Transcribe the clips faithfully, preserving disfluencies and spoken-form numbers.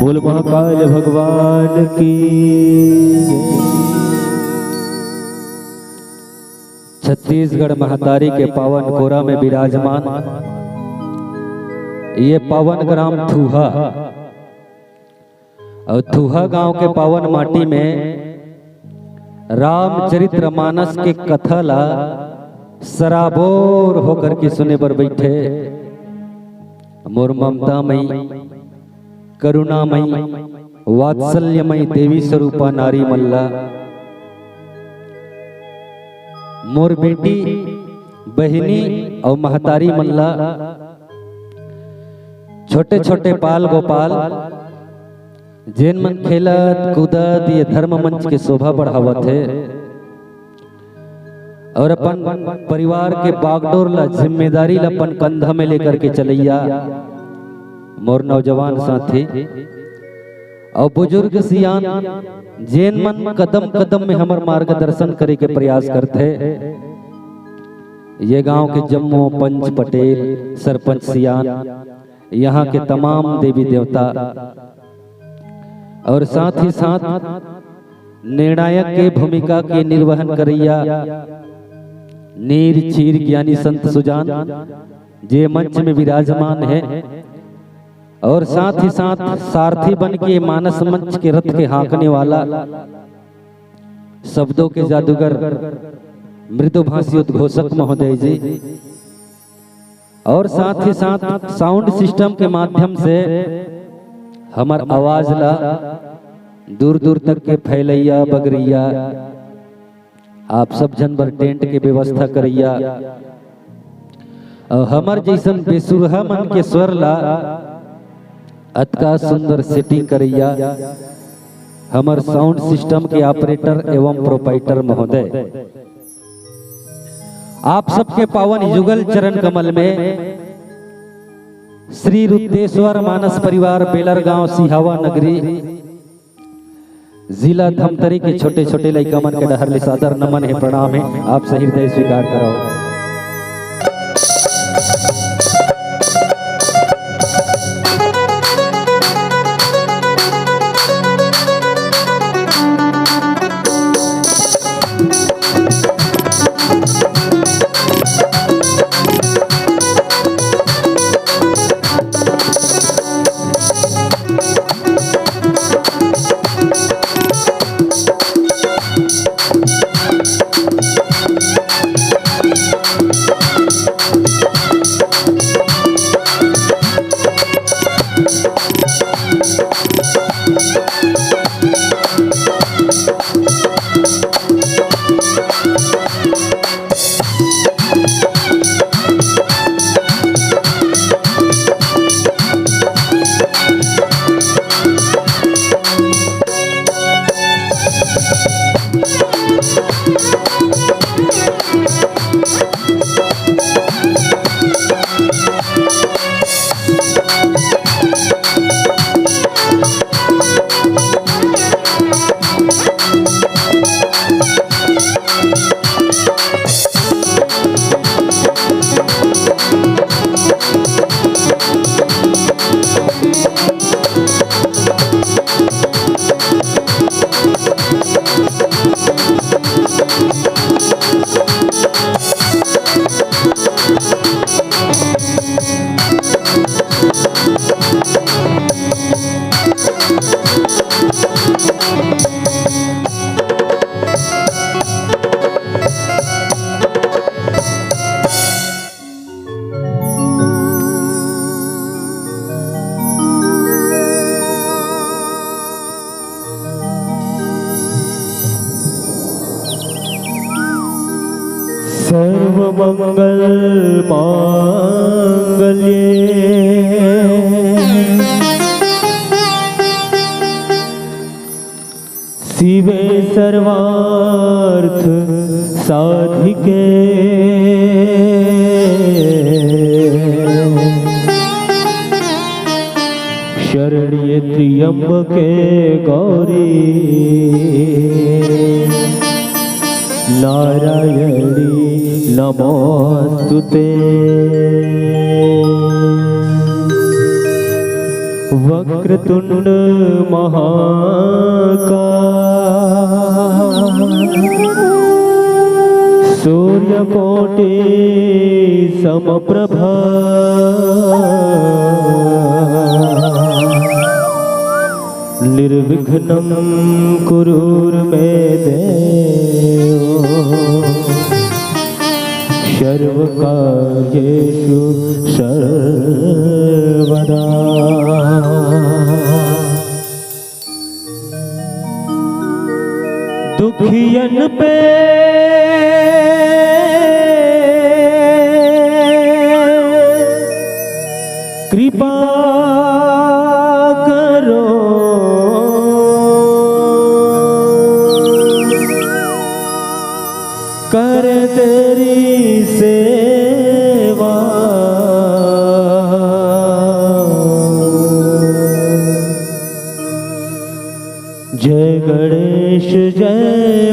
बोल महाकाल भगवान की। छत्तीसगढ़ महतारी के पावन कोरा में विराजमान ये पावन ग्राम थुहा और थुहा गांव के पावन माटी में रामचरित्र मानस के कथा ला सराबोर होकर के सुने बर बैठे मोर ममता मई, करुणा मई, वात्सल्य मई देवी स्वरूपा नारी मन ला, मोर बेटी, बहिनी अउ महतारी मन ला, छोटे छोटे पाल गोपाल, जेन मन खेलत कूदत ये धर्म मंच के शोभा बढ़ावत हे, और अपन परिवार के बागडोर ला, जिम्मेदारी ला अपन कंधा में लेकर के चलैया मोर नौजवान साथी अउ बुजुर्ग सियान, जेन मन कदम कदम में हमर मार्गदर्शन करे के प्रयास करथे, ये गांव के जम्मो पंच पटेल, सरपंच सियान, यहाँ के तमाम देवी देवता और साथ ही साथ निर्णायक के भूमिका के निर्वहन करैया नीर चीर ज्ञानी संत सुजान, जे मंच में विराजमान है, और साथ ही साथ सारथी बन के मानस मंच के रथ के हाँकने वाला, शब्दों के जादूगर, मृदुभाषी उद्घोषक महोदय जी, और साथ ही साथ साउंड सिस्टम के माध्यम से हमर आवाज ला दूर दूर तक के फैलैया बगरैया, आप सब झन बर टेंट के व्यवस्था करैया, और हमर जैसन बेसुरहा मन के स्वर ला अतका सुंदर सेटिंग करैया हमर साउंड सिस्टम के ऑपरेटर एवं प्रोपाइटर महोदय, आप सबके पावन युगल चरण कमल में श्री रुद्रेश्वर मानस परिवार, बेलर गांव, सिहावा नगरी, जिला धमतरी के छोटे छोटे लइका मन के डहर ले सादर नमन हे, प्रणाम हे। आप सही हृदय स्वीकार करो। सर्वमंगल मांगल्ये शिवे सर्वार्थ साधिके शरण्ये त्र्यंबके गौरी नारायणी नमोस्तुते। वक्रतुंड महाकाय सूर्यकोटि समप्रभ। निर्विघ्नं कुरुर्मे देव सर्वकार्येषु सर्वदा। दुखियन पे कृपा करो, करे तेरी सेवा। जय गणेश जय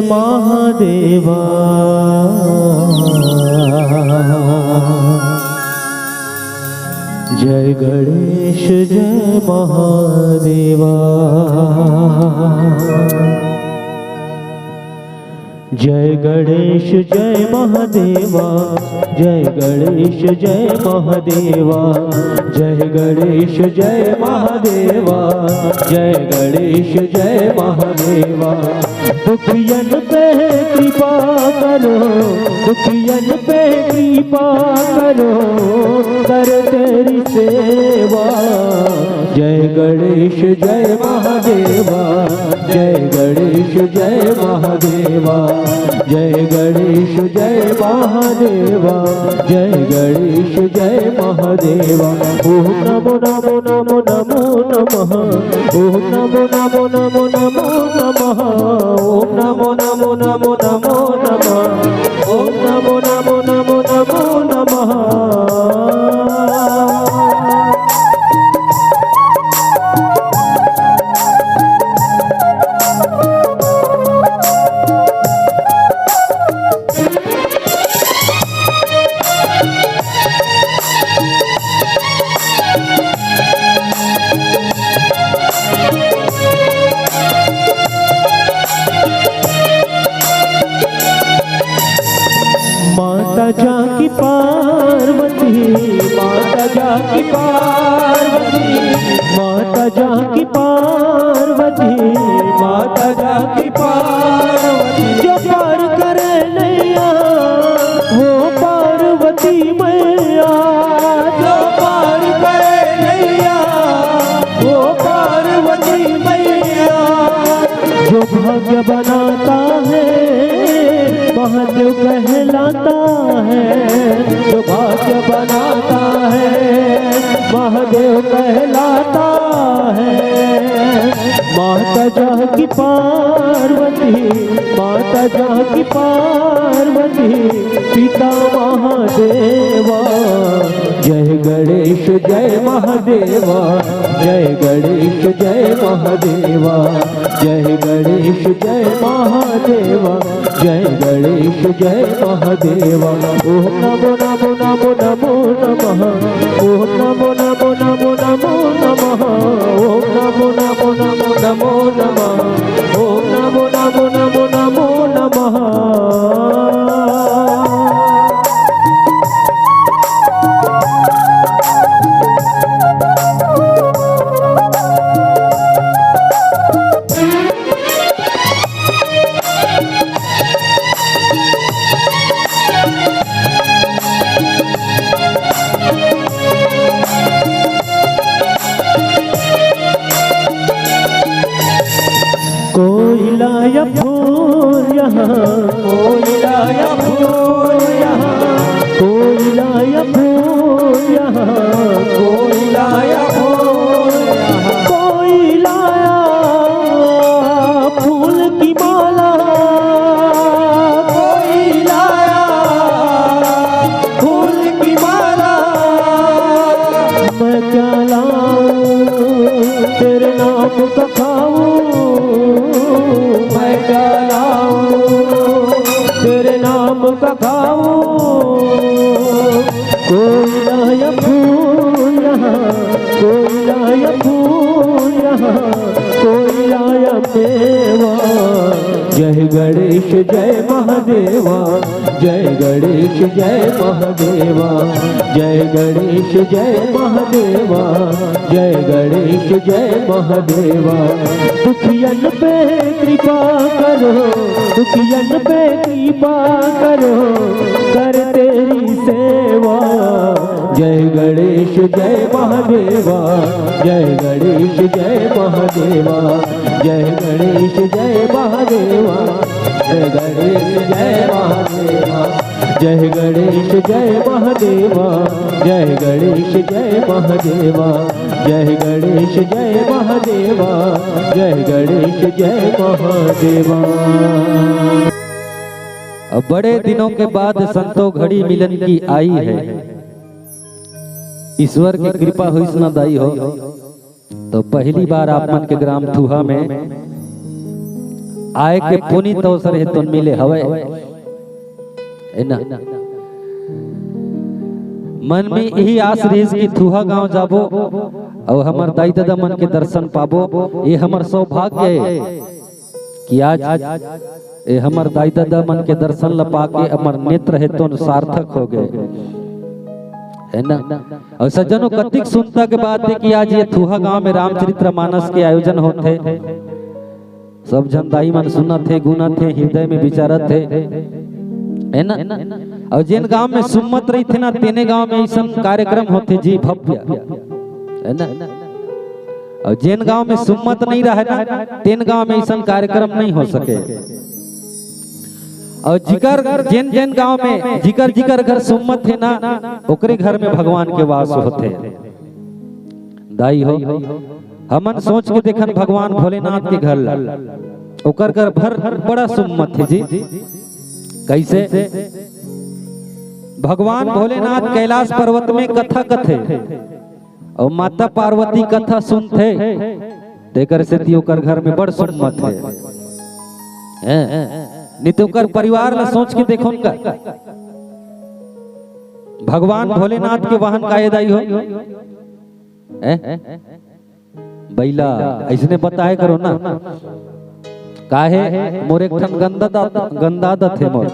महादेवा। जय गणेश जय महादेवा। जय गणेश जय महादेवा। जय गणेश जय महादेवा। जय गणेश जय महादेवा। जय गणेश जय महादेवा। दुखियन पे कृपा करो, दुखियन पे कृपा करो, करे तेरी सेवा। जय गणेश जय महादेवा। जय गणेश जय महादेवा। जय गणेश जय महादेवा। जय गणेश जय महादेवा। ओम नमो नमो नमो नमो नमः। ओम नमो नमो नमो नमो नमः। ओम नमो नमो नमो नमो नमः। ओम नमो नमो नमो नमो नमः। माता जानकी पार्वती, माता जानकी पार्वती, माता जानकी पार्वती, माता जानकी पार्वती। जो पार करे नैया, वो पार्वती मैया। जो पार करे नैया, वो पार्वती मैया। जो भाग्य बनाता है, महादेव कहलाता है। जो भाग्य बनाता है, महादेव कहलाता है। माता जानकी पार्वती, माता जानकी पार्वती, पिता महादेवा। जय गणेश जय महादेवा। जय गणेश जय महादेवा। जय गणेश जय महादेवा। जय गणेश जय महादेवा। ओम नमो नमो नमो नमो नमः। ओम नमो नमो नमो नमो नमः। ओम नमो नमो नमो नमो नमः। ओम नमो नमो नमो नमो नमः। कोयला या फूल यहाँ, कोयला या फूल यहाँ, कोयला या फूल यहाँ, कोयला या फूल यहाँ, कोयला या फूल की माला, कोयला या फूल की माला। मैं क्या लाऊं तेरे नाम का खाऊं, मैं क्या लाऊं का गाओ। कोई लाया फूल यहाँ, कोई लाया फूल यहाँ, कोई लाया मेवा। जय गणेश जय महादेवा, जय गणेश जय महादेवा, जय गणेश जय महादेवा, जय गणेश जय महादेवा। दुखियन पे कृपा करो, दुखियन पे कृपा करो, कर तेरी सेवा। जय गणेश जय महादेवा, जय गणेश जय महादेवा, जय गणेश जय महादेवा, जय गणेश जय महादेवा, जय गणेश जय महादेवा, जय गणेश जय महादेवा, जय गणेश जय महादेवा, जय गणेश जय महादेवा। अब बड़े दिनों के बाद संतो घड़ी मिलन की आई है। ईश्वर के कृपा होइस ना दाई हो, तो पहली बार आप मन के ग्राम थुहा में आए के पुनीत अवसर हे तो मिले हवय। है ना? मन में यही आस रहिस कि थुहा गांव जाबो अउ हमर दाई ददा मन के दर्शन पाबो। ये हमर सौभाग्य है कि आज ए हमर दाई ददा मन के दर्शन ल पाके हमर नेत्र हे तो सार्थक हो गए, है ना? अउ सज्जनों, कतिक सुंदर के बात है कि आज ये थुहा गांव में रामचरित्र मानस के आयोजन होथे। सब झन दाई मन सुनत हे, गुनत हे, हृदय में विचारत हे, है ना? अउ जेन गांव में सुम्मत रहिथे ना, तेने गांव में अइसन कार्यक्रम होथे जी, भव्य, है ना? अउ जेन गांव में सुम्मत नहीं रहे ना, तेन गांव में अइसन कार्यक्रम नहीं हो सके। अउ जिकर जेन जेन गांव में जिकर जिकर घर सुम्मत हे ना, ओकरे घर में भगवान के वास होथे। दाई हो, हमन सोच के देखन भगवान भोलेनाथ के घर ला, ओकर घर भर बड़ा सुम्मत हे जी। कैसे? भगवान भोलेनाथ कैलाश पर्वत में कथा कथे अउ माता पार्वती कथा सुनथे, तेकर सेती ओकर घर में बड़ सुम्मत हे। हैं? नहीं तो ओकर परिवार ला सोच के देखो उनका। भगवान भोलेनाथ के वाहन काय दाई हो? हैं? बइला, अइसने बताए करो ना। काहे? मोर एक ठन गंदा दा-, गंदा आदत हे मोर।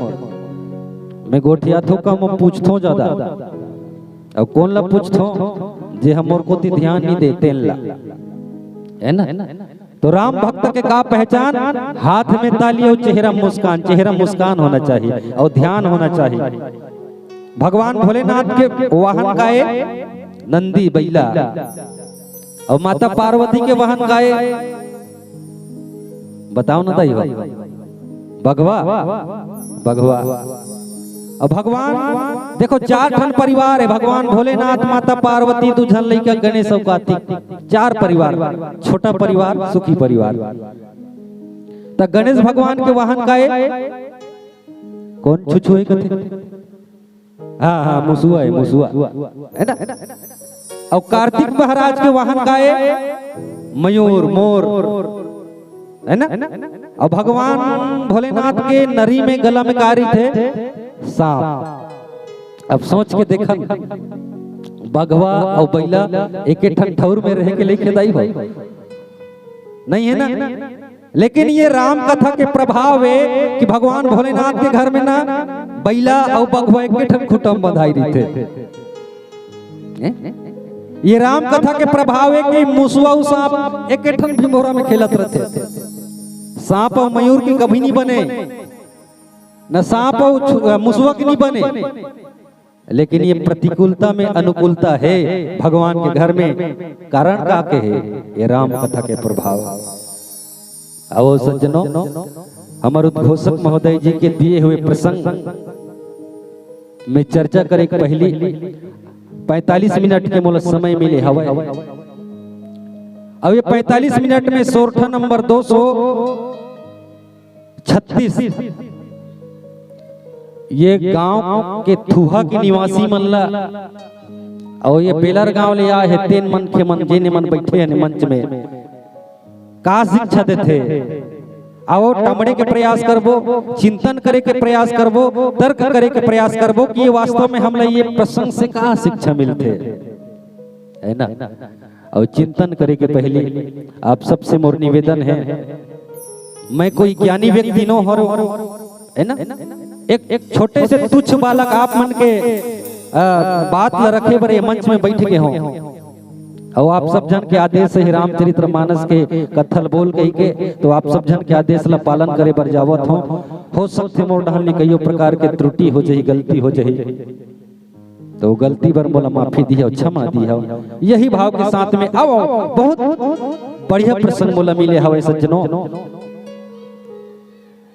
मैं गोठियाथों कम, पूछथों ज्यादा। अब कोन ला पूछथों, जे ह मोर कोती ध्यान नहीं दे, तेन ला। है ना? तो राम भक्त के का पहचान? हाथ में ताली अउ चेहरा मुस्कान। चेहरा मुस्कान होना चाहिए अउ ध्यान होना चाहिए। भगवान भोलेनाथ के वाहन काय? नंदी बइला। अउ माता पार्वती के वाहन काय? बताओ ना दाई हो। बघवा, बघवा। अब भगवान देखो, चार ठन परिवार हे, भगवान भोलेनाथ, माता पार्वती, दू झन लइका गणेश अउ कार्तिक। चार परिवार, छोटा परिवार, सुखी परिवार। त गणेश भगवान के वाहन काय? कोन छुछुए कथे? हाँ, हाँ, मुसुआ हे, मुसुआ। है ना? अउ कार्तिक महाराज के वाहन काय? मयूर, मोर। है ना? अउ भगवान भोलेनाथ के नरी में, गला में का रहिथे? सांप। अब सोच के देखन, बघवा अउ बइला एके ठन ठउर में रहे के लइके दाई हो? नहीं है ना? लेकिन ये राम कथा के प्रभाव हे कि भगवान भोलेनाथ के घर में ना बइला अउ बघवा एके ठन खूंटा म बंधाई रहिथे। हैं? ये राम कथा के प्रभाव हे कि मुसुआ अउ सांप एके ठन भिंभोरा में खेलत रहिथे। सांप अउ मयूर के कभी नहीं बने, न सांप अउ छु-, मुसुआ के नहीं बने। लेकिन ये प्रतिकूलता में अनुकूलता हे भगवान के घर में। कारण का के हे? ये राम कथा के प्रभाव। आओ सज्जनों, हमर उद्घोषक महोदय जी के दिए हुए प्रसंग में चर्चा करे के पहली पैंतालीस मिनट के मोला समय मिले हवय। अब ये पैंतालीस मिनट में सोरठा नंबर दो सौ छत्तीस, ये गांव के थुहा के निवासी मन ला, अउ ये बेलर गांव ले आए हे, तेन मनखे मन, जेने मन बैठे हे मंच में, का शिक्षा देथे? आओ, टमड़े के प्रयास करबो, चिंतन करे के प्रयास करबो, तर्क करे के प्रयास करबो कि ये वास्तव में हमला ये प्रसंग से का शिक्षा मिलथे, है ना? अउ चिंतन करे के पहिली आप सबसे मोर निवेदन हे, मैं कोई ज्ञानी व्यक्ति नो हरो, है ना? एक, एक छोटे से तुच्छ बालक आप मन के, अ, बात ल रखे बर ये मंच में बैठ गे हों। अउ आप सब झन के आदेश हे रामचरित्र मानस के कत्था ल बोल कहिके, तो आप सब झन के आदेश ल पालन करे बर जावत हों। हो सकथे मोर डहन ले कइयो प्रकार के त्रुटि हो जाही, गलती हो जाही, तो गलती बर मोला माफी दिहव, क्षमा दिहव। यही भाव के साथ में आओ, बहुत बढ़िया प्रसंग मोला मिले हवय सज्जनों।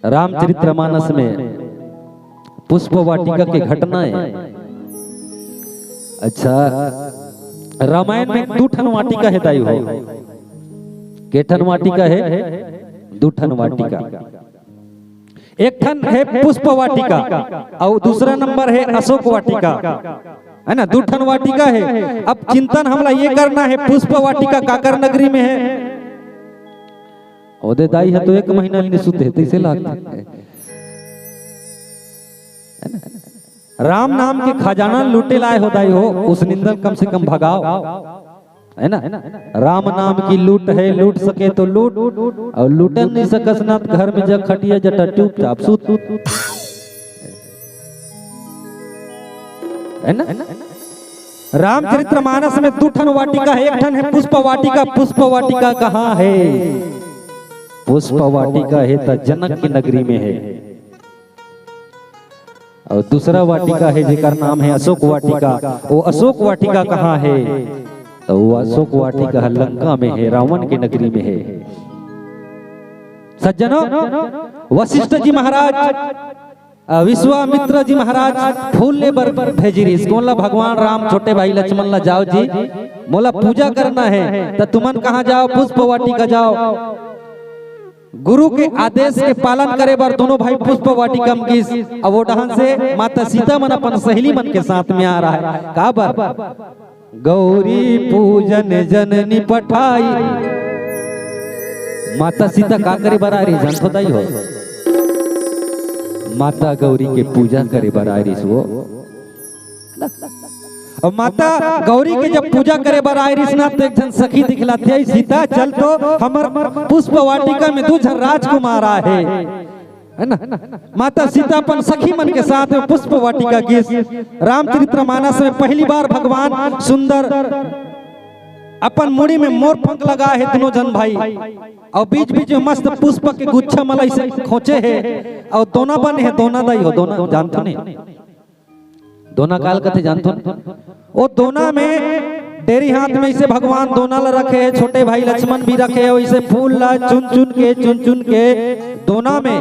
रामचरित्र मानस में पुष्प वाटिका के घटना हे। अच्छा, रामायण में दू ठन वाटिका हे दाई हो। के ठन वाटिका हे? दू ठन वाटिका। एक ठन हे पुष्प वाटिका अउ दूसरा नंबर हे अशोक वाटिका, है ना? दू ठन वाटिका हे। अब चिंतन हमला ये करना हे, पुष्प वाटिका काकर नगरी में हे? ओदे दाई ह तो एक महीना ले सुते हे, तइसे लागथे। राम नाम के खजाना लूटे लाए हो दाई हो, उस निंदन कम से कम भगाओ, है ना? राम नाम की लूट है, लूट सके तो लूट, अउ लूटन नहीं सकस ना, त घर में जा खटिया जटा चुपचाप सूत, है ना? रामचरित्र मानस में दू ठन वाटिका हे, एक ठन हे पुष्प वाटिका। पुष्प वाटिका कहाँ हे? पुष्प वाटिका हे त जनक की नगरी में हे। अउ दूसरा वाटिका हे जेकर नाम हे अशोक वाटिका। वो अशोक वाटिका कहाँ हे? त वो अशोक वाटिका ह लंका में हे, रावण के नगरी में हे। सज्जनों, वशिष्ठ जी महाराज, अ, विश्वामित्र जी महाराज फूल ले बर भेजी रिहिस। कोन ला? भगवान राम। छोटे भाई लक्ष्मण ला, जाओ जी, मोला पूजा करना हे। त तुमन कहाँ जाओ? पुष्प वाटिका जाओ। गुरु के आदेश के पालन करे बर दोनों भाई पुष्प वाटिका म गिस। अब वो डहन से माता सीता मन अपन सहेली मन के साथ में आ रहा है। काबर? गौरी पूजन जननी पठाई। माता सीता का करे बर आय रिहिस, जानथो दाई हो? माता गौरी के पूजा करे बर आय रिहिस वो। अउ माता गौरी के जब पूजा करे बर आय रिहिस ना, त एक झन सखी दिखलाथे, "सीता, चल तो, हमर पुष्प वाटिका में दू झन राजकुमार आय हे।" है ना? माता सीता अपन सखी मन के साथ में पुष्प वाटिका गिस। रामचरित्र मानस में पहली बार भगवान सुंदर अपन मुड़ी में मोर पंख लगा हे, दोनों झन भाई, अउ बीच बीच में मस्त पुष्प के गुच्छा मला अइसे खोंचे हे, अउ दोना बने हे, दोना दाई हो, दोना जानथो नहीं? दोना काला कथे जानथो न? ओ दोना में डेरी हाथ में अइसे भगवान दोना ला रखे हे, छोटे भाई लक्ष्मण भी रखे हे, अइसे फूल ला चुन चुन के, चुन चुन के दोना में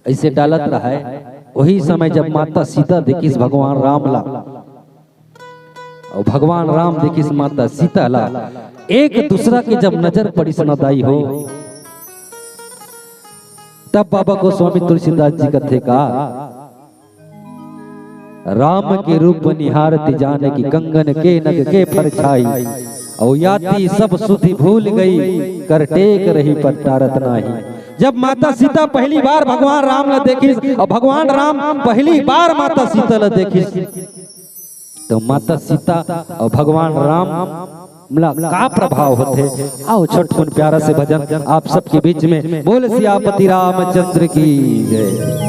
अइसे डालत रहय। ओही समय जब माता सीता देखिस भगवान राम ला, अउ भगवान राम देखिस माता सीता ला, एक दूसरा के जब नजर पड़िस न दाई हो, तब बाबा गोस्वामी तुलसीदास जी कथे का, राम के रूप निहारत जानकी, कंगन केनग के फरछाई। अउ याती सब सुधि भूल गई, कर टेक रही पर टारत नाही। जब माता सीता पहली बार भगवान राम ला देखिस, अउ भगवान राम पहली बार माता सीता ला देखिस, तो माता सीता अउ भगवान राम ला का प्रभाव होथे। आओ, छठकुन प्यारा से भजन आप सबके बीच में। बोल सियापति रामचंद्र की जय।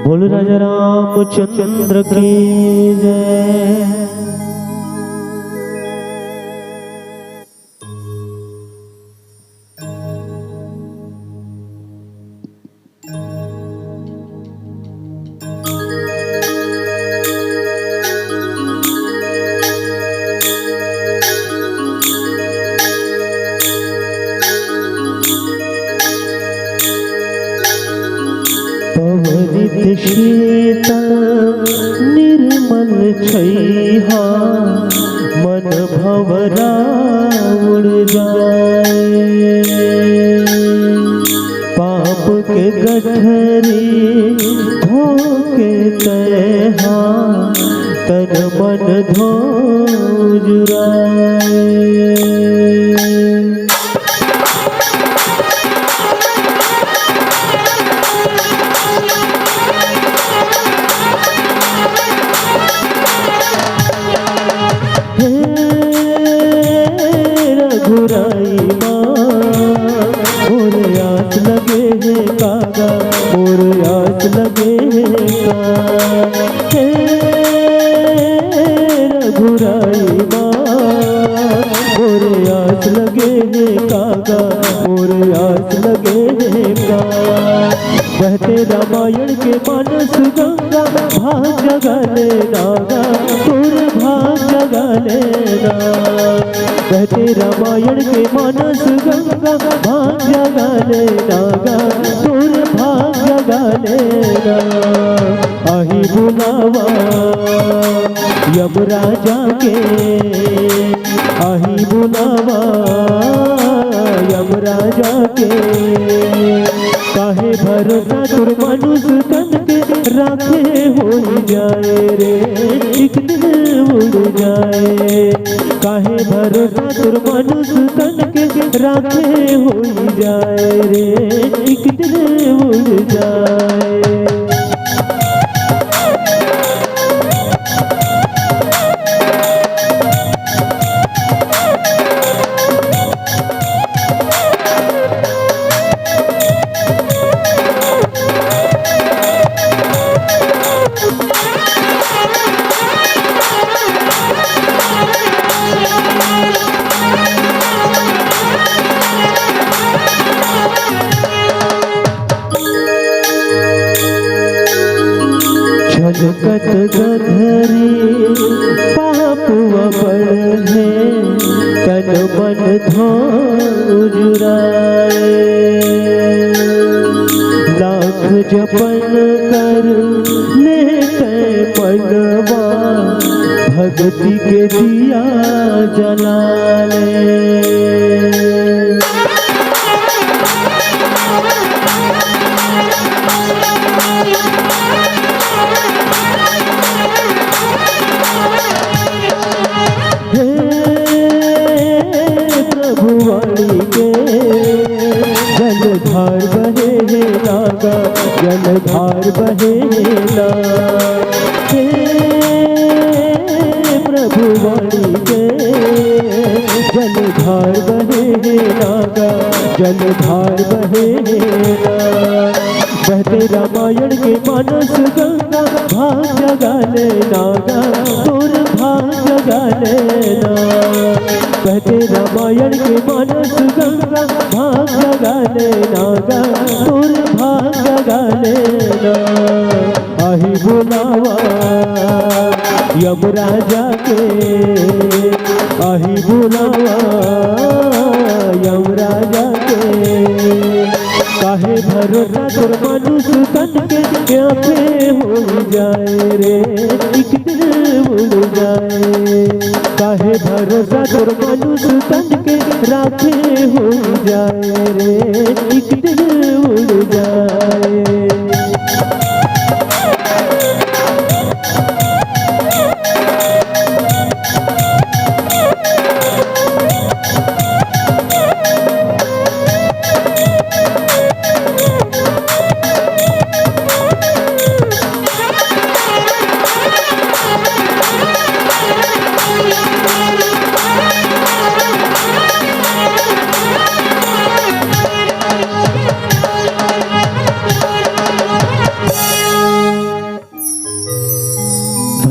बोल राजा रामचंद्र की जय। पवरित शीतल निर्मल छैहा, मन भवरा उड़ जाए। पाप के गठरी धोके तैहा, तन मन धो जुराए। माँ, मोर आस लगे हे कागा, मोर आस लगे हे का। हे रघुराई माँ, मोर आस लगे हे कागा, मोर आस लगे हे का। बहते रामायण के मानस गंगा, भाग जगा ले नागा, तोर भाग जगा ले ना। बहते रामायण के मानस गंगा, भाग जगा ले नागा, तोर भाग जगा ले ना। आही बुलावा यमराजा के, आही बुलावा यमराजा के। काहे भरोसा तोर मनुष्य तन के, राखे होई जाए रे, एक दिन उड़ जाए। काहे भरोसा तोर मनुष्य तन के, राखे होई जाए रे, एक दिन उड़ जाए। छनकत गधरी पाप अबड़ हे, तन मन धो उजुराए। लाख जपन कर ले तै मनवा, भक्ति के दिया जला ले। हे प्रभु वाणी के जलधार बहे हे नागा, जलधार बहे हे ना। हे प्रभु वाणी के जलधार बहे हे नागा, जलधार बहे हे ना। बहते रामायण के मानस गंगा, भाग जगा ले नागा, तोर भाग जगा ले ना। बहते रामायण के मानस गंगा, भाग जगा ले नागा, तोर भाग जगा ले ना। आही बुलावा यमराजा के, आही बुलावा यमराजा के। काहे भरोसा तोर मनुष्य तन के, आँखे हो जाए रे, एक दिन उड़ जाए। काहे भरोसा तोर मनुष्य तन के, राखे हो जाए रे, एक दिन उड़ जाए।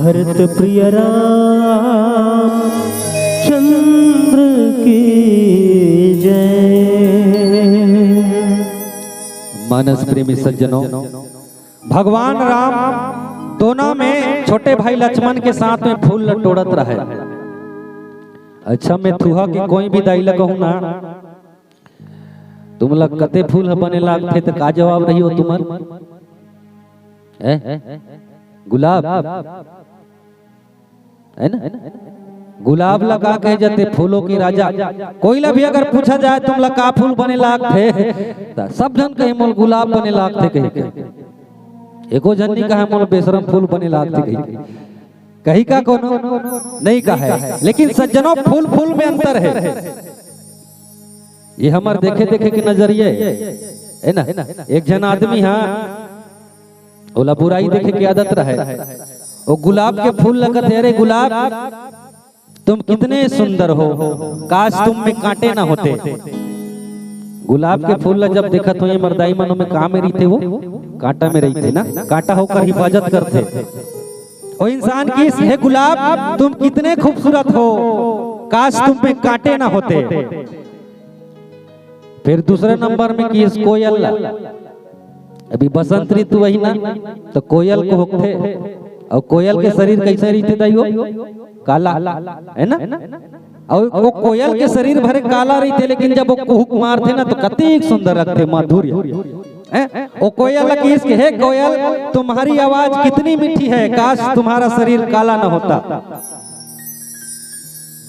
भरत प्रिय राम चंद्र की जय। मानस प्रेमी सज्जनों, भगवान राम दोना में छोटे भाई लक्ष्मण के साथ में फूल ल टोड़त रहे। अच्छा, मैं थुहा के कोई भी दाई ल कहूँ ना, तुमला कते फूल ह बने लागथे, त का जवाब रही हो तुमर? हैं? गुलाब, है ना? गुलाब ला का कहे जाथे? फूलों के राजा। कोई ला भी अगर पूछा जाए, तुमला का फूल बने लागथे, त सब झन कही, मोल गुलाब बने लागथे कही के। एको झन नहीं कहे, मोल बेशरम फूल बने लागथे कही के। कही का कोनो? नहीं कहे। लेकिन सज्जनों, फूल फूल में अंतर है। ये हमर देखे देखे के नजरिया है, है ना? एक झन आदमी हा, ओला बुराई देखे के आदत रहे, वो गुलाब के फूल लगत है, "अरे गुलाब, तुम कितने सुंदर हो, काश तुम में कांटे ना होते। गुलाब के फूल ला जब देखत हो ये मर्दाई मन, ओमे का में रहिथे वो? कांटा में रहिथे ना। कांटा ओकर हिफाजत करथे। ओ इंसान कहिस, हे गुलाब, तुम कितने खूबसूरत हो, काश तुम में कांटे ना होते। फिर दूसरे नंबर में कहिस कोयल ला। अभी बसंत ऋतु आही ना, तो कोयल कुहुकथे। अउ कोयल के शरीर कइसे रहिथे दाई हो? काला, है ना? अउ वो कोयल के शरीर भरे काला रहिथे, लेकिन जब वो कुहुक मारथे ना, तो कतेक सुंदर लगथे, माधुर्य। हैं? वो कोयल ला कहिस कि हे कोयल, तुम्हारी आवाज कितनी मीठी है, काश तुम्हारा शरीर काला ना होता।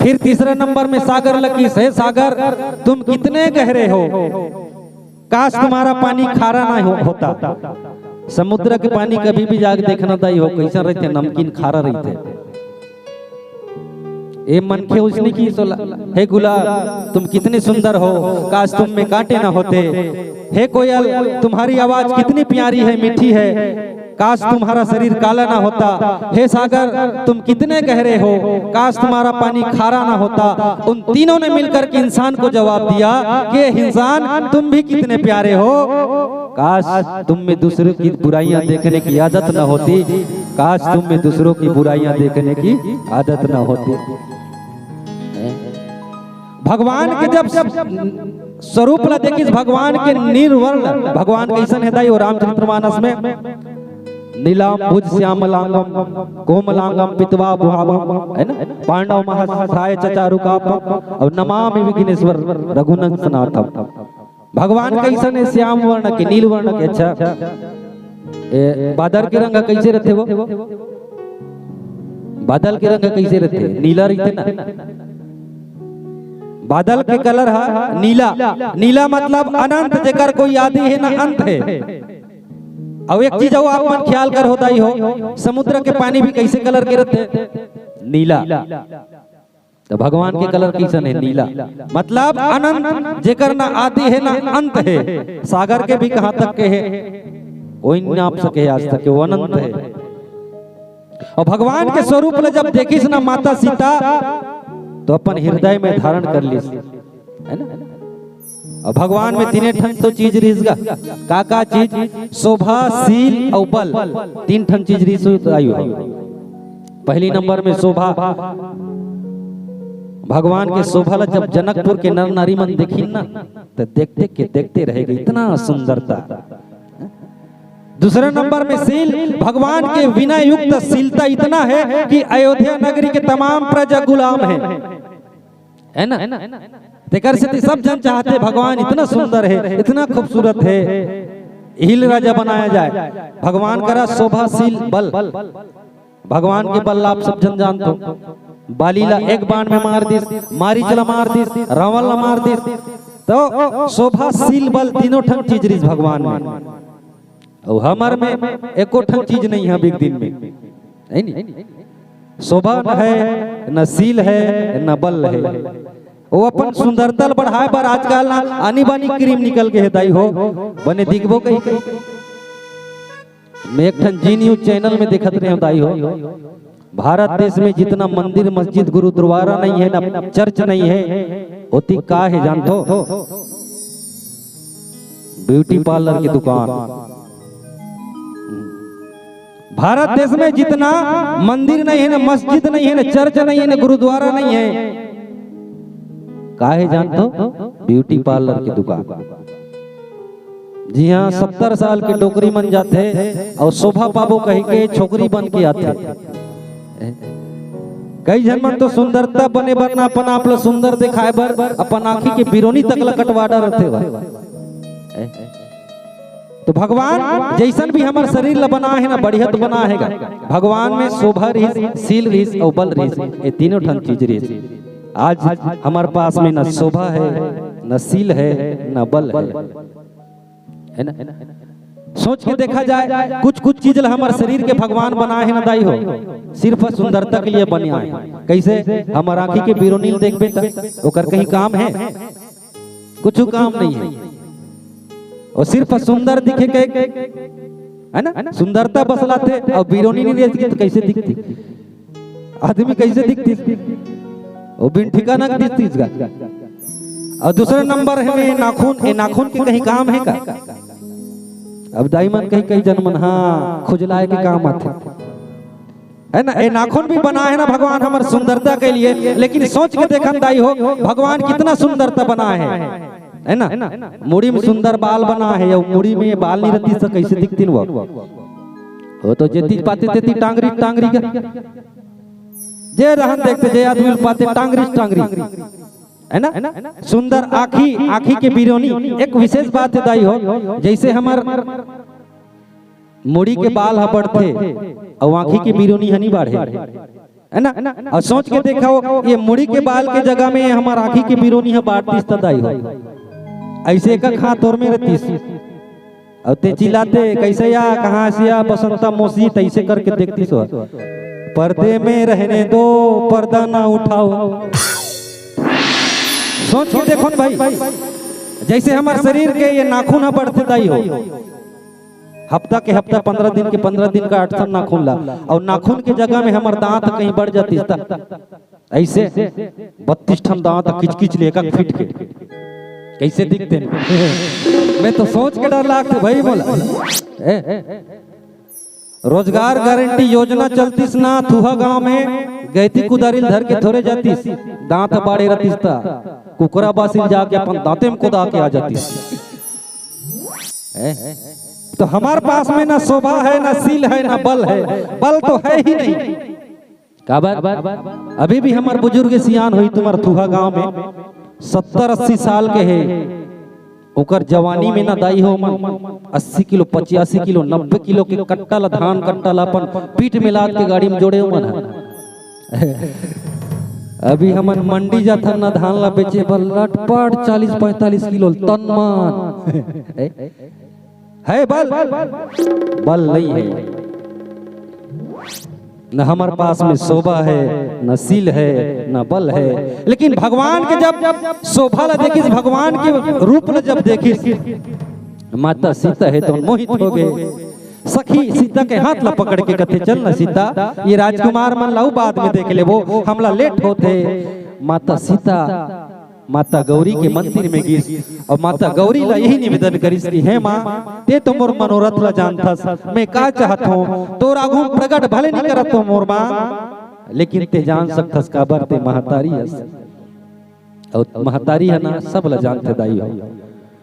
फिर तीसरे नंबर में सागर ला कहिस, हे सागर, तुम कितने गहरे हो, काश तुम्हारा पानी खारा ना हो, होता। समुद्र के पानी कभी भी जाके देखना दाई हो, कइसन रहिथे, नमकीन खारा रहिथे। ए मनखे उसने कहिस ओला, हे गुलाब, तुम कितने सुंदर हो, काश तुम में कांटे ना होते। हे कोयल, तुम्हारी आवाज कितनी प्यारी है, मीठी है, काश तुम्हारा शरीर काला ना होता। हे सागर, तुम कितने गहरे हो, काश तुम्हारा पानी खारा ना होता। उन तीनों ने मिलकर के इंसान को जवाब दिया कि हे इंसान, तुम भी कितने प्यारे हो, काश तुम में दूसरों की बुराइयां देखने की आदत ना होती, काश तुम में दूसरों की बुराइयां देखने की आदत ना होती। भगवान के जब स्वरूप ला देखिस, भगवान के नील वर्ण, भगवान कइसन हे दाई हो रामचरितमानस में? नीलांबुज श्यामलांगम कोमलांगम पीतवाभ भावम, है ना? पांडव महत्थाय च चारुकापम, अउ नमामि विघ्नेश्वर रघुनंदनाथम। भगवान कइसन हे? श्याम वर्ण के, नील वर्ण के। अच्छा, ए, बादर के रंग कइसे रहिथे वो? बादल के रंग कइसे रहिथे? नीला रहिथे ना। बादल के कलर ह नीला। नीला मतलब अनंत, जेकर कोई आदि हे ना अंत हे। अउ एक चीज अउ आप मन ख्याल करहू दाई हो, समुद्र के पानी भी कइसे कलर के रहिथे? नीला। त भगवान के कलर कइसन हे? नीला। मतलब अनंत, जेकर ना आदि हे ना अंत हे। सागर के भी कहां तक के हे, कोई नाप सके आज तक के, वो अनंत हे। अउ भगवान के स्वरूप ला जब देखिस ना माता सीता, तो अपन हृदय में धारण कर लिस, है ना? अउ भगवान में तीने ठन तो चीज रिहिस गा। का का चीज? शोभा, शील अउ बल। तीन ठन चीज रिहिस दाई हो। पहली नंबर में शोभा। भगवान के शोभा ला जब जनकपुर के नर नारी मन देखिन ना, त देखते के देखते रह गे, इतना सुंदरता। दूसरे नंबर में शील, भगवान के विनय युक्त शीलता इतना हे कि अयोध्या नगरी के तमाम प्रजा गुलाम हे, है ना? तेकर सेती सब झन चाहथे भगवान इतना सुंदर हे, इतना खूबसूरत हे, इही ल राजा बनाया जाए। भगवान करा शोभा, शील, बल। भगवान के बल ला आप सब झन जानथो। बाली ला एक बाण में मार दिस, मारीच ला मार दिस, रावण ला मार दिस। तो शोभा, शील, बल तीनों ठन चीज रिहिस भगवान में। अउ हमर में एको ठन चीज नइ हे अभी के दिन में, हे नी? शोभा न हे, न शील हे, न बल हे। वो अपन सुंदरता ल बढ़ाए बर आजकल ना आनी बानी क्रीम निकल गे हे दाई हो, बने दिखबो कहिके। मैं एक ठन जी न्यूज चैनल में देखत रहेंव दाई हो, भारत देश में जितना मंदिर, मस्जिद, गुरुद्वारा नइ हे ना, चर्च नइ हे, ओती का हे जानथो? ब्यूटी पार्लर के दुकान। भारत देश में जितना मंदिर नइ हे ना, मस्जिद नइ हे ना, चर्च नइ हे ना, गुरुद्वारा नइ हे, का हे जानथो? ब्यूटी पार्लर के दुकान। जिहां सत्तर साल के डोकरी मन जाथे अउ शोभा पाबो कहिके छोकरी बन के आथे। कई झन मन तो सुंदरता बने बर ना, अपन आप ल सुंदर देखाए बर अपन आंखी के बिरोनी तक ल कटवा डरथे भाई। तो भगवान जइसन भी हमर शरीर ल बनाए हे ना, बढ़िया तो बनाए हे गा। भगवान में शोभा रिहिस, शील रिहिस अउ बल रिहिस, ये तीनों ठन चीज रिहिस। आज हमर पास में ना शोभा हे, ना शील हे, ना बल हे, हे ना? सोच के देखा जाए, कुछ कुछ चीज ल हमर शरीर के भगवान बनाए हे ना दाई हो, सिर्फ सुंदरता के लिए बनाए हे। कइसे? हमर आंखी के बिरोनी ल देखबे त ओकर कहीं काम हे? कुछु काम नइ हे। अउ सिर्फ सुंदर दिखे के, हे ना? सुंदरता बस लाथे अउ बिरोनी नइ रहिथे त कइसे दिखथे? आदमी कइसे दिखथे? वो बिन ठिकाना के दिस तीस गा। और दूसरा नंबर हे में नाखून, ए नाखून के कहीं काम हे का? अब दाई मन कहीं, कहीं जन मन, हाँ, खुजलाए के काम आथे, है ना? ए नाखून भी बनाए हे ना भगवान हमर सुंदरता के लिए, लेकिन सोच के देखन दाई हो, भगवान कितना सुंदरता बनाए हे, है ना? मुड़ी में सुंदर बाल बनाए हे, अउ मुड़ी में बाल नहीं रहतिस त कैसे दिखतिन वो? वो तो जेती पाते तेती टांगरी टांगरी का, जे रहन देखते, जे आदमी पाते टांगरी टांगरी, है ना? सुंदर आँखी, आँखी के बिरोनी। एक विशेष बात हे दाई हो, जैसे हमर मुड़ी के बाल ह बढ़थे अउ आँखी के बिरोनी ह नहीं बाढ़े, है ना? और सोच के देखा हो, ये मुड़ी के बाल के जगह में हमर आँखी के बिरोनी ह बाढ़तिस त दाई हो, ऐसे एक हाथ तोर में रहतिस। अउ ते चिल्लाते, "कैसे या, कहाँ से या, बसंता मौसी?" तैसे करके देखतिस हो। "पर्दे में रहने दो, पर्दा ना उठाओ।" सोच के देखो न भाई, जैसे हमर शरीर के ये नाखून ह बढ़ते दाई हो, हफ्ता के हफ्ता, पंद्रह दिन के पंद्रह दिन का अठठन नाखून ला, अउ नाखून के जगह में हमर दांत कहीं बढ़ जातिस त ऐसे बत्तीस ठन दांत किचकिच ले एक फीट के, कैसे दिखते हैं? मैं तो सोच के डर लागथे भाई मोला। ए, रोजगार गारंटी योजना चलतिस ना, थुहा गांव में गैती कुदारी ल धर के थोरे जातिस, दांत बाढ़े रहतिस त कुकरा बासी ल जाके अपन दांते में कुदा के आ जातिस। ए, तो हमर पास में ना शोभा हे, ना शील हे, ना बल हे, बल तो हे ही नहीं। काबर? अभी भी हमर बुजुर्ग सियान होही तुम्हर थुहा गांव में सत्तर अस्सी साल के हे, ओकर जवानी में ना दाई हो मन अस्सी किलो, पचासी किलो, नब्बे किलो के कट्टा ला, धान कट्टा ला अपन पीठ में लाद के गाड़ी में जोड़े ओमन ह। अभी हमन मंडी जाथन ना धान ला बेचे बर, लटपट चालीस पैंतालीस किलो तन मन। हे बल, बल नहीं है। न हमर पास में शोभा है, न शील है, न बल है। लेकिन भगवान के जब शोभा ला देखिस, भगवान के रूप ला जब देखिस, माता सीता हे तो मोहित हो गए। सखी सीता के हाथ ला पकड़ के कथे, "चल ना सीता, ये राजकुमार मन ला बाद में देख लेबो, हमला लेट होथे।" माता सीता माता गौरी के मंदिर में गिस अउ माता गौरी ला यही निवेदन करिस कि हे माँ, ते तो मोर मनोरथ ला जानथस, मैं का चाहत हूँ, तोर आगू में प्रगट भले नहीं करत हो मोर माँ, लेकिन ते जान सकथस काबर ते महतारी हस। अउ महतारी ह ना सब ला जानथे दाई हो।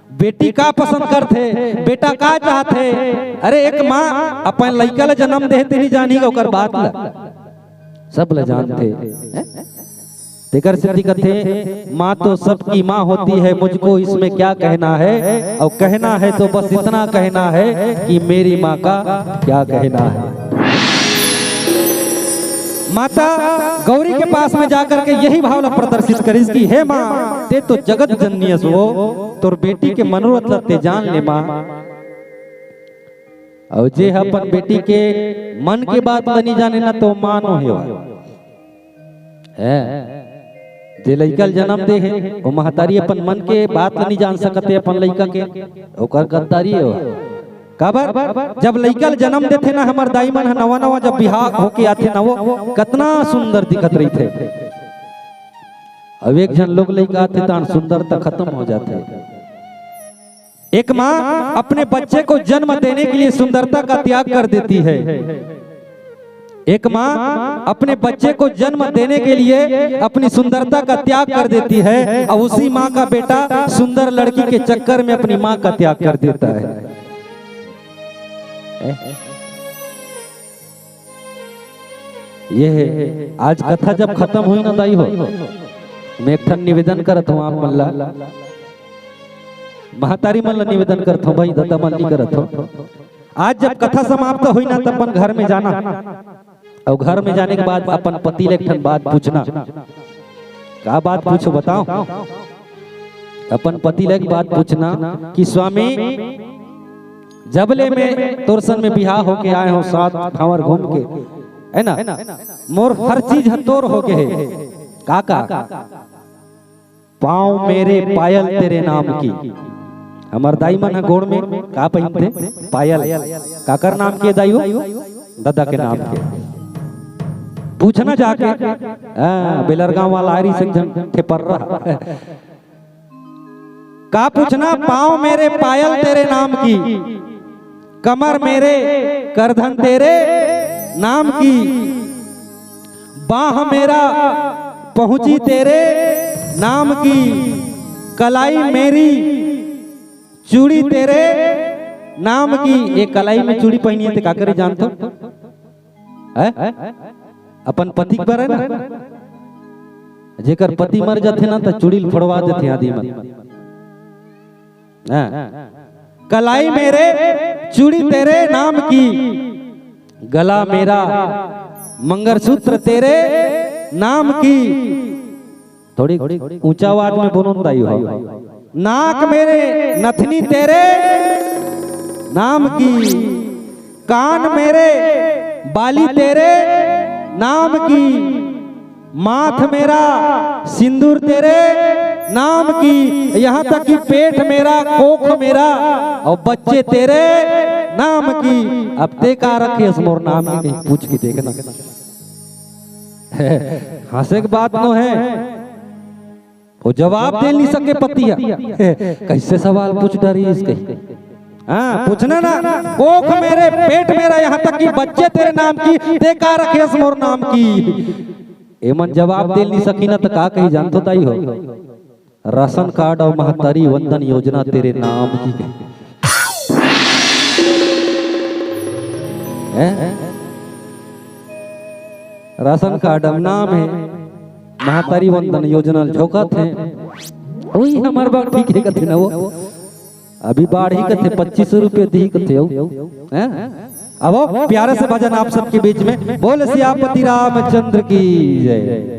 बेटी का पसंद करथे, बेटा का चाहथे, अरे एक माँ अपन लइका ला जन्म देहे ते नहीं जानी ओकर बात ला, सब ला जानथे। हैं? तेकर सेती कथे, "माँ तो सबकी माँ होती है, मुझको इसमें क्या कहना है, और कहना है तो बस इतना कहना है कि मेरी माँ का क्या कहना है।" माता गौरी के पास में जाकर के यही भाव ला प्रदर्शित करिस कि हे माँ, ते तो जगत जननी हस वो, तोर बेटी के मनोरथ ला ते जान ले माँ। अउ जे ह अपन बेटी के मन के बात ला नहीं जाने ना, तो माँ नो हे। हैं? जे लइका ल जन्म दे हे, वो महतारी अपन मन के बात ल नहीं जान सकत हे अपन लइका के, ओकर गद्दारी हे वो। काबर? जब लइका ल जन्म देथे ना, हमर दाई मन ह नवा नवा जब बिहाव होके आथे ना, वो कतना सुंदर दिखत रहिथे। अब एक झन लोग लइका आथे, तान सुंदरता खत्म हो जाथे। एक माँ अपने बच्चे को जन्म देने के लिए सुंदरता का त्याग कर देती है। एक माँ अपने बच्चे को जन्म देने के लिए अपनी सुंदरता का त्याग कर देती है, और उसी माँ का बेटा सुंदर लड़की के चक्कर में अपनी माँ का त्याग कर देता है। ये हे, आज कथा जब खत्म होही ना दाई हो, मैं एक ठन निवेदन करत हूँ आप मन ला, महतारी मन ला निवेदन करत हूँ भाई, ददा मन नहीं करत हूँ। आज जब कथा समाप्त होही ना, तब अपन घर में जाना, अउ घर में जाने के बाद अपन पति ले एक ठन बात पूछना। का बात पूछो बताओ? अपन पति ले एक बात पूछना कि स्वामी, जब ले मैं तोर संग में बिहाव होके आए हूँ, सात भांवर घूम के, है ना, मोर हर चीज ह तोर हो गए हे। का का? पाँव मेरे पायल तेरे नाम की। हमर दाई मन ह गोड़ में का पहिनथे? पायल। काकर नाम के दाई हो? ददा के नाम के। पूछना जाके। हाँ, बेलरगांव वाला आयरी से एक झन ठेपर रहा। का पूछना? पाँव मेरे पायल तेरे नाम की, कमर मेरे करधन तेरे नाम की, बाह मेरा पहुंची तेरे नाम की, कलाई मेरी चूड़ी तेरे नाम की। ये कलाई में चूड़ी पहनी है तो का करे जानत हो? हैं? अपन पति के बर हे ना, जेकर पति मर जाथे ना, त चूड़ी ल फोड़वा देथे आदमी मन। हाँ। कलाई मेरे चूड़ी तेरे नाम की, गला मेरा मंगलसूत्र तेरे नाम की। थोड़ी ऊंचा आवाज में बोलो न दाई हो। नाक मेरे नथनी तेरे नाम की, कान मेरे बाली तेरे नाम की, माथ मेरा सिंदूर तेरे नाम की, यहाँ तक कि पेट मेरा, कोख मेरा और बच्चे तेरे नाम की। अब ते का रखे हस मोर नाम की, कहीं पूछ के देखना। हंसे के बात नो हे। वो जवाब दे नहीं सके पति ह। कैसे सवाल पूछ डरिस कही। हाँ, पूछना ना, कोख मेरे, पेट मेरा, यहाँ तक कि बच्चे तेरे नाम की, ते का रखे हस मोर नाम की। एमन जवाब दे नहीं सकी ना, त का कही जानत हो दाई हो? राशन कार्ड और महतारी वंदन योजना तेरे नाम की। हैं? राशन कार्ड अब नाम हे, महतारी वंदन योजना ल झोंकत हे। वही हमर बात ठीक हे कथे ना वो। अभी बाढ़ही कथे, पच्चीस सौ रुपये दिही कथे हो। हैं? अब वो प्यारे से भजन आप सबके बीच में, बोल सियापति रामचंद्र की जय।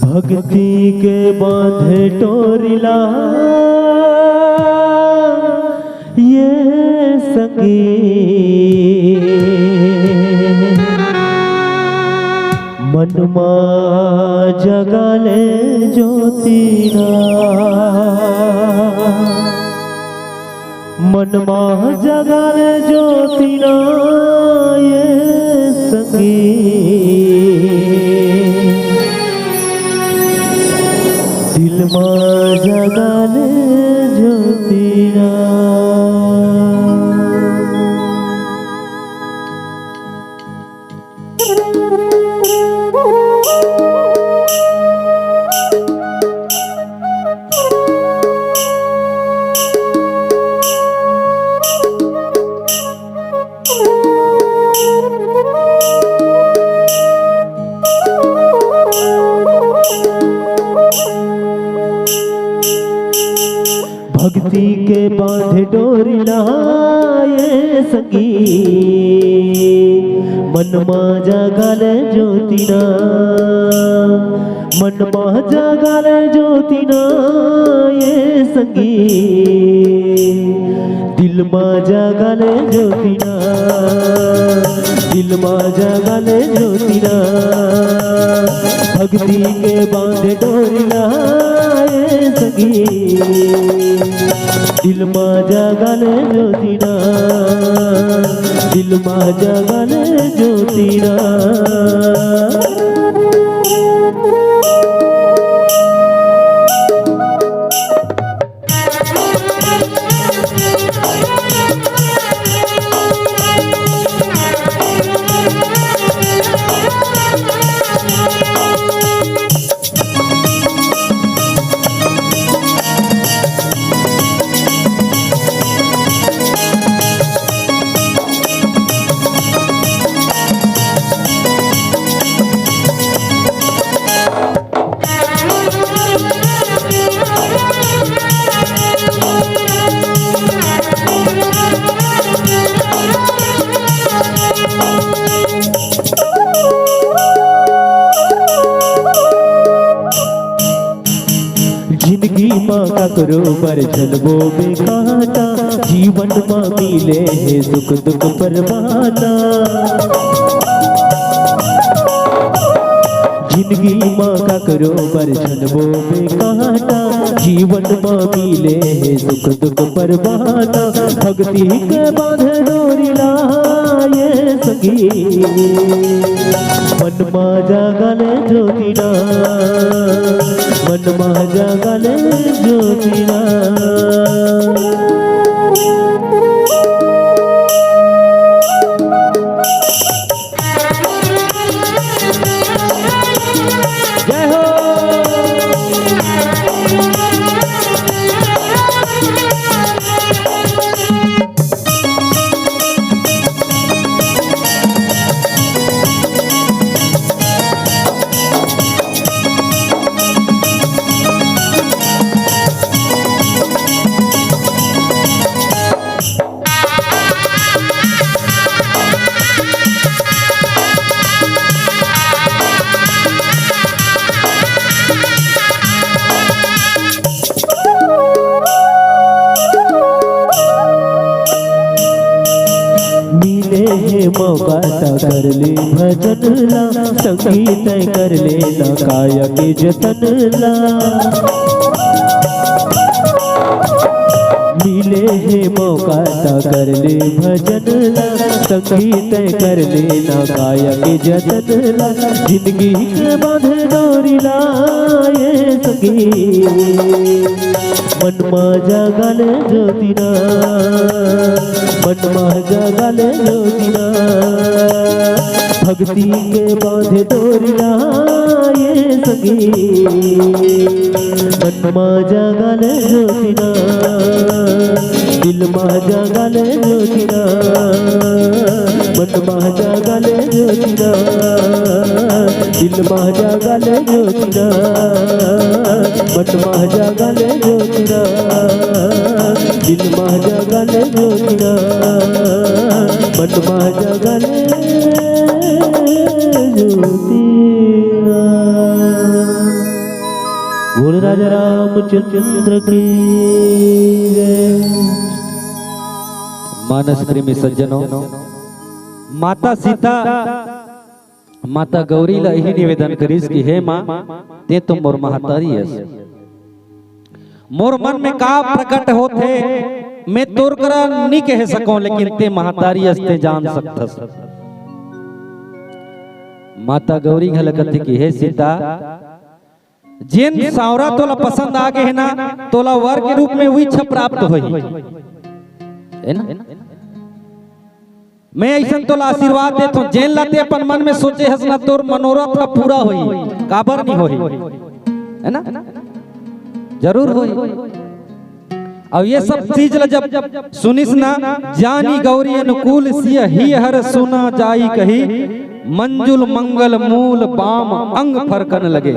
भक्ति के बांधे डोरी ला ये संगी, मन मा जगा ले ज्योति ना। मन मा जगा ले ज्योति ना ये संगी, दिल मा जगा ले ज्योति ना। भक्ति के बांधे डोरी ला ये संगी, मन मा जगा ले ज्योति ना। मन मा जगा ले ज्योति ना ये संगी, दिल मा जगा ले ज्योति ना। दिल मा जगा ले ज्योति ना। भक्ति के बांधे डोरी ला ये संगी, दिल मा जगा ले ज्योति ना। दिल मा जगा ले ज्योति ना। जिंदगी मा ककरो बर झन बोबे कांटा, जीवन मा मिले हे सुख दुख परवाना। जिंदगी मा काकरो बर छनबो बेकाटा, जीवन मा मिले हे सुख दुख परवाना। भक्ति के बांधे डोरी ला ये संगी, मन मा जगा ले ज्योति ना, मन मा जगा ले ज्योति ना। जय हो। मिले हे मौका त कर ले भजन ला, संगीत कर ले ना काया के जतन ला। मिले हे मौका त कर ले भजन ला, संगीत कर ले ना काया के जतन ला। जिंदगी के बांधे डोरी ला ये संगी, मन मा जगा ले ज्योति ना, मन मा जगा ले ज्योति ना। भक्ति के बांधे डोरी ला ये संगी, मन मा जगा ले ज्योति ना, दिल मा जगा ले ज्योति ना, मन मा जगा ले ज्योति ना, दिल मा जगा ले ज्योति ना, मन मा जगा ले ज्योति ना, दिल मा जगा ले ज्योति ना, मन मा जगा ले ज्योति ना। बोल राजा रामचंद्र की जय। मानस प्रेमी सज्जनों, माता सीता माता गौरी ला यही निवेदन करिस कि हे माँ, तें तो मोर महतारी अस। मोर मन में का प्रकट होथे, मैं तोर करा नी कह सकौं, लेकिन तें महतारी अस, तें जान सकथस। माता गौरी घला कथे कि हे सीता, जेन सांवरा तोला पसंद आ गे हे ना, तोला वर के रूप में उहीच प्राप्त होही, है ना? मैं अइसन तोला आशीर्वाद देत हौं, जेन ला तें अपन मन में सोचे हस ना, तोर मनोरथ ह पूरा होही। काबर नहीं होही, है ना? जरूर होही। अउ ये सब चीज ला जब सुनिस ना, जानी गौरी अनुकूल सिय हिय हर सुना जाई कही, मंजुल मंगल मूल बाम अंग फरकन लगे।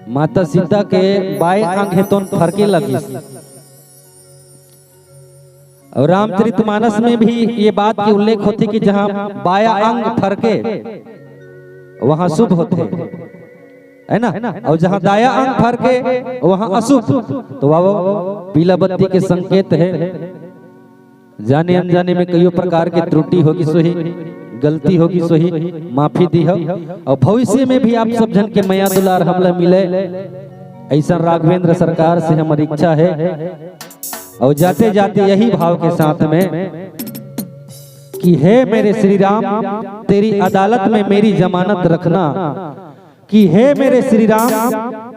माता सीता के बाएं अंग हे तोन फरके लगिस। अउ रामचरितमानस में भी ये बात के उल्लेख होथे कि जहाँ बायां अंग फरके, वहाँ शुभ होथे, है ना? अउ जहाँ दायां अंग फरके, वहाँ अशुभ। तो वह पीला बत्ती के संकेत हे। जाने अनजाने में कइयो प्रकार के त्रुटि होगिस होही, गलती होगिस होही, माफी दिहव। अउ भविष्य में भी आप सब झन के मया दुलार हमला मिले, अइसन राघवेंद्र सरकार से हमर इच्छा हे। अउ जाते जाते यही भाव के साथ में कि हे मेरे श्री राम, तेरी अदालत में मेरी जमानत रखना, कि हे मेरे श्री राम,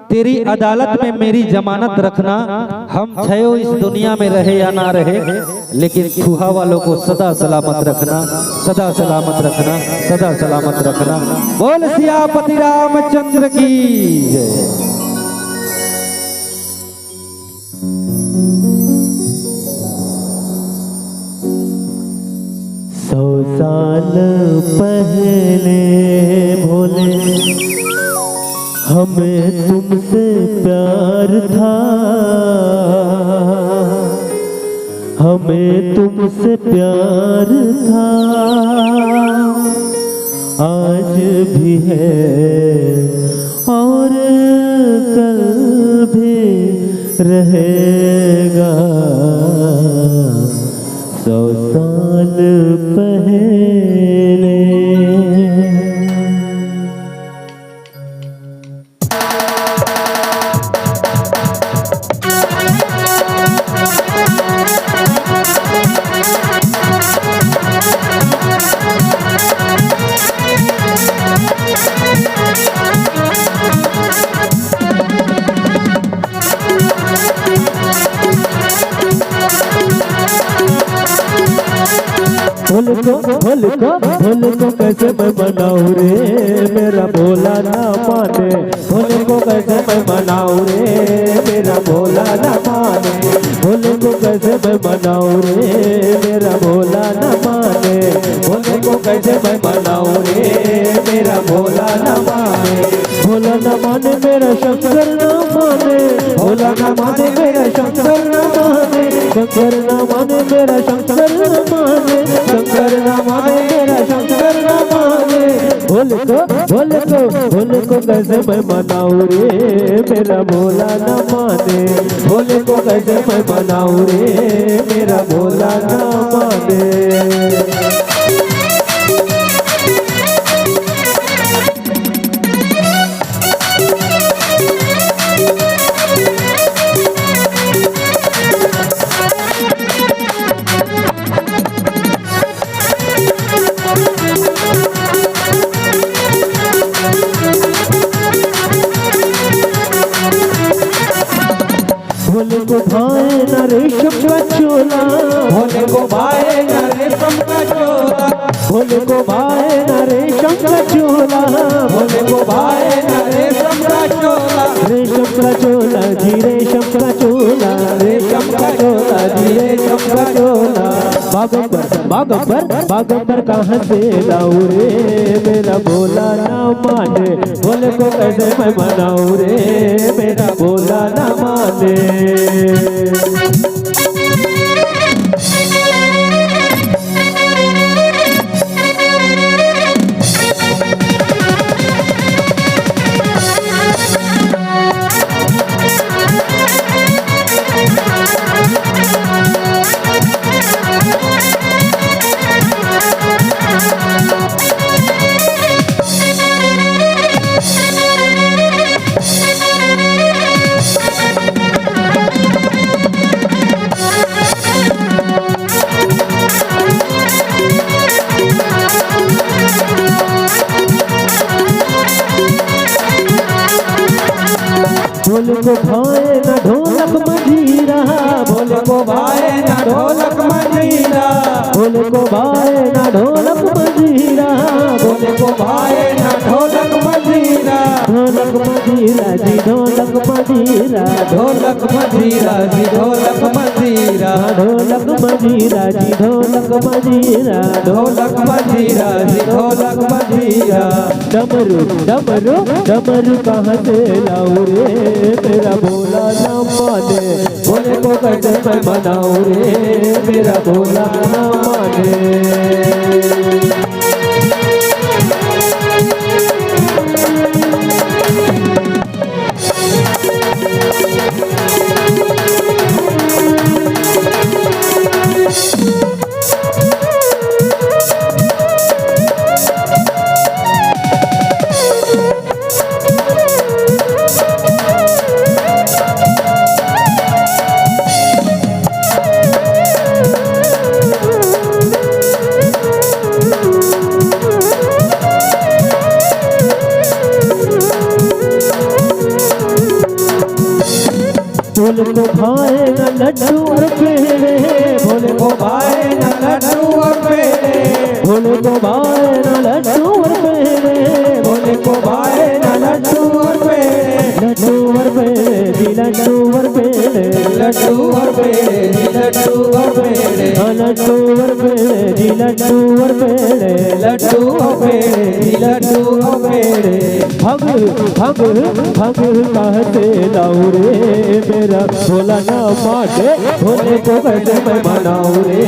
तेरी अदालत में मेरी जमानत रखना। हम छयो इस दुनिया में रहे या ना रहे, लेकिन फूहा वालों को सदा सलामत रखना, सदा सलामत रखना, सदा सलामत रखना। बोल सियापति रामचंद्र की जय। सौ साल पहले भोले, हमें तुमसे प्यार था, हमें तुमसे प्यार था, आज भी है और कल भी रहेगा। सौ साल पहले। भोले को, भोले को, भोले को कैसे मैं मनाऊं रे, मेरा भोला ना माने। भोले को कैसे मैं मनाऊं रे, मेरा भोला ना माने। भोले को कैसे मैं मनाऊं रे, मेरा भोला ना माने। भोले को कैसे मैं मनाऊं रे, मेरा भोला ना माने। भोला ना माने, मेरा शंकर ना माने। भोला ना माने, मेरा शंकर ना माने। शंकर ना माने, मेरा शंकर ना माने। शंकर ना माने, मेरा शंकर ना माने। भोले को, भोले को, भोले को कैसे मैं मनाऊं रे, मेरा भोला ना माने। भोले को कैसे मैं मनाऊं रे, मेरा भोला ना माने। भोले को भाए ना रेशम का चोला। भोले को भाए ना रेशम का चोला। भोले को भाए ना रेशम का चोला। भोले को भाए ना रेशम का चोला। रेशम का चोला जी, रेशम का चोला। रेशम का चोला जी, रेशम का चोला। बागंबर, बागंबर, बागंबर कहाँ से लाऊं रे, मेरा भोला ना माने। भोले को कैसे मैं मनाऊं रे, मेरा भोला ना माने। भोले को भाए ना ढोलक मंजीरा। भोले को भाए ना ढोलक मंजीरा। भोले को भाए ना ढोलक मंजीरा। भोले को भाए ना ढोलक मंजीरा। ढोलक मंजीरा जी, ढोलक मंजीरा। ढोलक मंजीरा जी, ढोलक मंजीरा। ढोलक मंजीरा जी, ढोलक मंजीरा। ढोलक मंजीरा जी, ढोलक मंजीरा। डमरू, डमरू, डमरू कहाँ से लाऊं रे, मेरा भोला ना माने। भोले को कैसे मैं मनाऊं रे, मेरा भोला ना माने। भोले को भाए ना लड्डू और पेड़े। भोले को भाए ना लड्डू और पेड़े। भोले को भाए ना लड्डू और पेड़े। भोले को भाए ना लड्डू और पेड़े। लड्डू और पेड़े जी, लड्डू और पेड़े। लड्डू और पेड़े जी, लड्डू और पेड़े। हाँ, लड्डू और पेड़े जी, लड्डू और पेड़े। लड्डू और पेड़े जी, लड्डू और पेड़े। भंग, भंग, भंग कहाँ से लाऊं रे, मेरा भोला ना माने। भोले को कैसे मैं मनाऊं रे,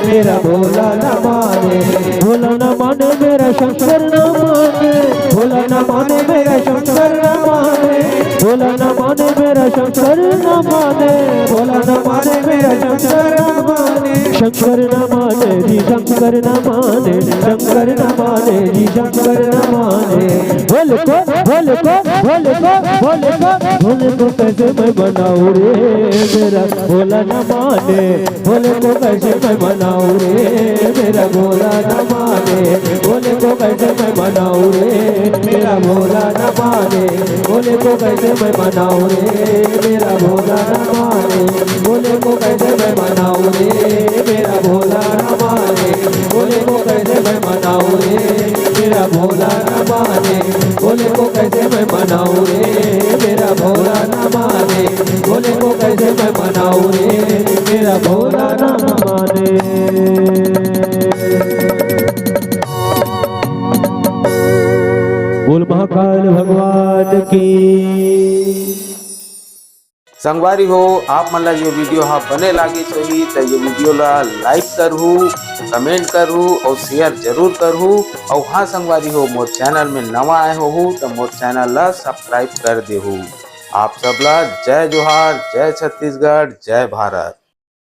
मेरा भोला ना माने। भोला ना माने, मेरा शंकर ना माने। भोला ना माने, मेरा शंकर ना माने। भोला ना माने, मेरा शंकर ना माने। भोला ना माने, मेरा शंकर ना माने। शंकर ना माने जी, शंकर ना माने। शंकर ना माने जी, शंकर ना माने। भोले को, भोले को, भोले को, भोले को, भोले को कैसे मैं मनाऊं रे, मेरा भोला ना माने। भोले को कैसे मैं मनाऊं रे, मेरा भोला ना माने। भोले को कैसे मैं मनाऊं रे, मेरा भोला ना माने। भोले को कैसे मैं मनाऊं रे, मेरा भोला ना माने। भोले को कैसे मैं मनाऊं रे, मेरा भोला ना माने। भोले मेरा भोला नाम माने। बोल महाकाल भगवान की। संगवारी हो, आप मन ला ये वीडियो हा बने लागिस होही त ये वीडियो ला लाइक करहू, कमेंट करहू और शेयर जरूर करहू। और हाँ संगवारी हो, मोर चैनल में नवा आए होहू त मोर चैनल ला सब्सक्राइब कर देहू। आप सब ला जय जोहार, जय छत्तीसगढ़, जय भारत।